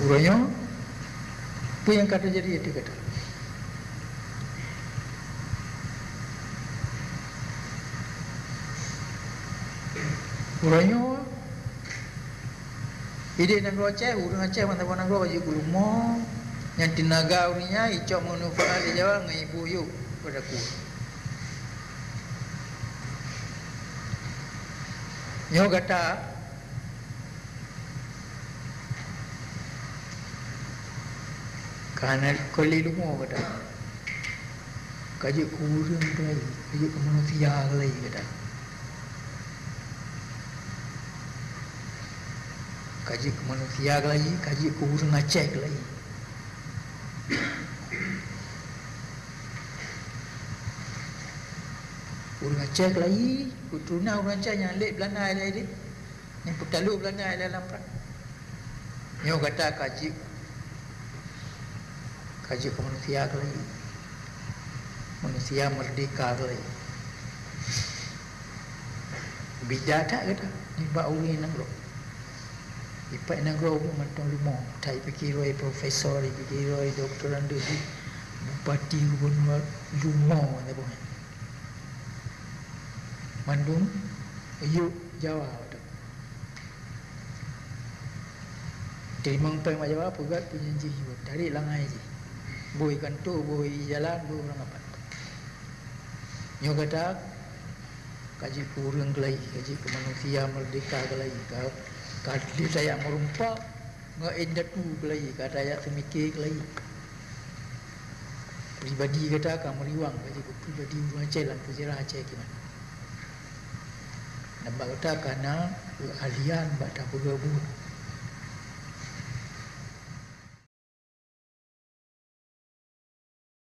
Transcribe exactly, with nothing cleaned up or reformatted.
Uroe nyoe, peue nyang ka teujadi ateueh gata? Uroe nyoe, idéh nanggroe Aceh, ureuëng Aceh bansa nanggroe jeuet keu leumo, nyang teunaga ureuëng nyan icok manfaat lé Jawa ngon ibu yôh bak takue. Nyoe gata ka hana keu lé leumo gata. Ka jeuet keu ureuëng keulayi, ka jeuet keu manusia keulayi gata. Ka jeuet keu manusia keulayi, ka jeuet keu ureuëng Aceh keulayi. Ureuëng Aceh keulayi, keuturonan ureuëng Aceh nyang lé Beulanda ilée-ilée, nyang peutaloe Beulanda ilée lam prang. Nyoe gata ka jeuet, ka jeuet keu manusia keulayi, manusia meurdeka keulayi. Beda that gata nibak ureuëng nanggroe. Ipat nanggroe ureuëng mantong leumo, that ipike droe profesor, ipike droe doktor, bupati, gubunur, leumo gata boh nyan. Mandum yôh Jawa. Teurimong péng bak Jawa, peugöt peue nyang jih yue, tarek langai jih. Boh i kantô, boh i jalan, boh ureuëng apat. Nyoe gata ka jeuet keu ureuëng keulayi, ka jeuet keu manusia meurdeka keulayi, ka, ka lheueh tajak meureumpok ngon indatu keulayi, ka tajak seumike keulayi. Pribadi gata ka meuriwang, ka jeuet keu pribadi ureuëng Aceh lam seujarah Aceh kiban. Dan bak gata ka na keuahlian bak tapeugah buet.